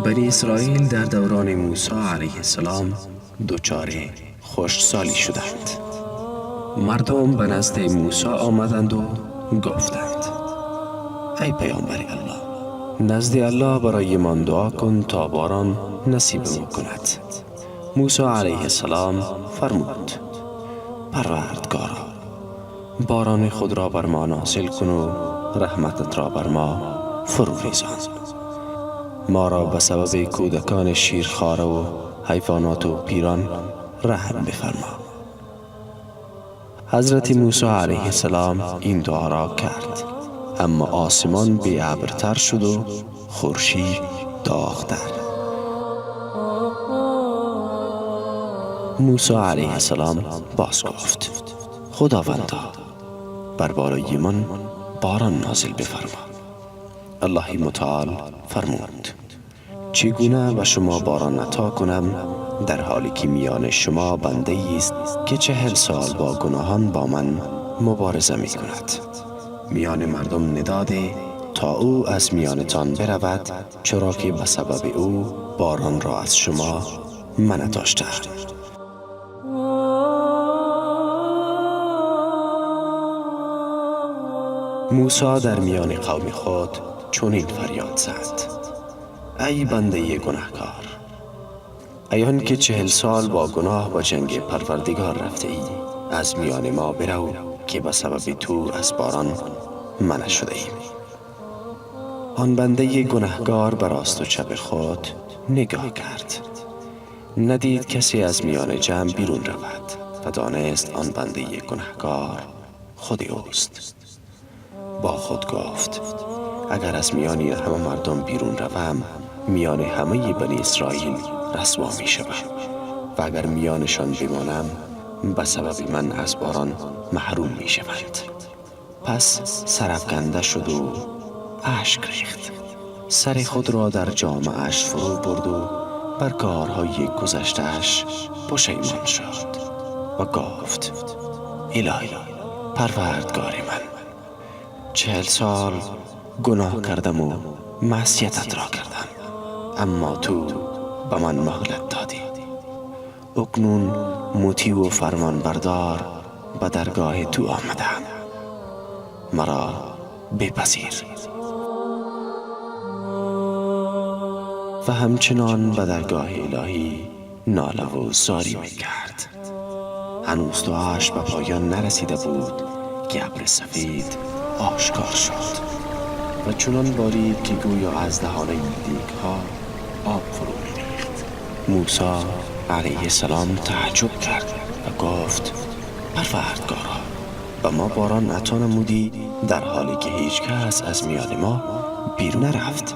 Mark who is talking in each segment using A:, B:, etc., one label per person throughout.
A: بنی اسرائیل در دوران موسی علیه السلام دچار خشکسالی شدند. مردم به نزد موسی آمدند و گفتند: ای پیامبر الله، نزد الله برای من دعا کن تا باران نصیب ما کند. موسی علیه السلام فرمود: پروردگارا، باران خود را بر ما نازل کن و رحمتت را بر ما فرو ریزان. ما را به سبب کودکان شیرخواره و حیوانات و پیران رحم بفرما. حضرت موسی علیه السلام این دعا را کرد، اما آسمان بی ابرتر شد و خورشید داغ‌تر. موسی علیه السلام باز گفت: خداوندا، بر بالای من باران نازل بفرما. الله متعال فرمود: چگونه به شما باران عطا کنم در حالی که میان شما بنده است که 40 سال با گناهان با من مبارزه می کند؟ میان مردم نداده تا او از میانتان برود، چرا که به سبب او باران را از شما منع داشته. موسی در میان قوم خود چنین فریاد زد: ای بنده گناهکار، ای آن که 40 سال با گناه با جنگ پروردگار رفته ای، از میان ما برو که به سبب تو از باران منع شده ایم. آن بنده گناهکار به راست و چپ خود نگاه کرد، ندید کسی از میان جمع بیرون رود و دانست آن بنده گناهکار خود اوست. با خود گفت: اگر از میان همه مردم بیرون روم، میان همه بنی اسرائیل رسوا می شوم و اگر میانشان بمانم به سبب من از باران محروم می شوند. پس سرافکنده شد و اشک ریخت، سر خود را در جامه‌اش فرو برد و بر کارهای گذشته‌اش پشیمان شد و گفت: الهی پروردگار من، 40 سال گناه کردم و معصیتت را کردم، اما تو به من مهلت دادی. اکنون مطیع و فرمان بردار به درگاه تو آمدم، مرا بپذیر. و همچنان به درگاه الهی ناله و زاری می کرد. هنوز دعاش به پایان نرسیده بود که ابر سفید آشکار شد و چنان بارید که گویا از دهانه دیگها آب فرو می‌ریخت. موسی علیه السلام تعجب کرد و گفت: پروردگارا، به ما باران عطا نمودی در حالی که هیچ کس از میان ما بیرون نرفت.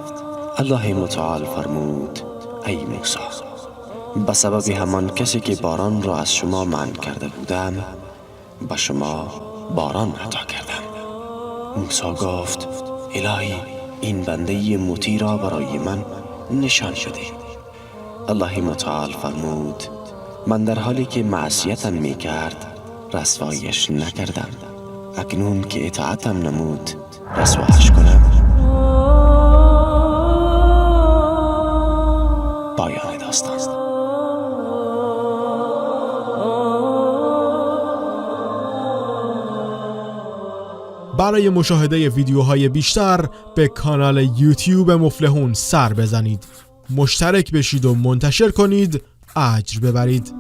A: الله متعال فرمود: ای موسی، به سبب همان کسی که باران را از شما منع کرده بودم به شما باران عطا کردم. موسی گفت: الهی، این بنده مطیع را برای من نشان بده. الله متعال فرمود: من در حالی که معصیتم می کرد رسوایش نکردم، اکنون که اطاعتم نمود رسوایش کنم. پایان داستان.
B: برای مشاهده ویدیوهای بیشتر به کانال یوتیوب مفلحون سر بزنید، مشترک بشید و منتشر کنید، اجر ببرید.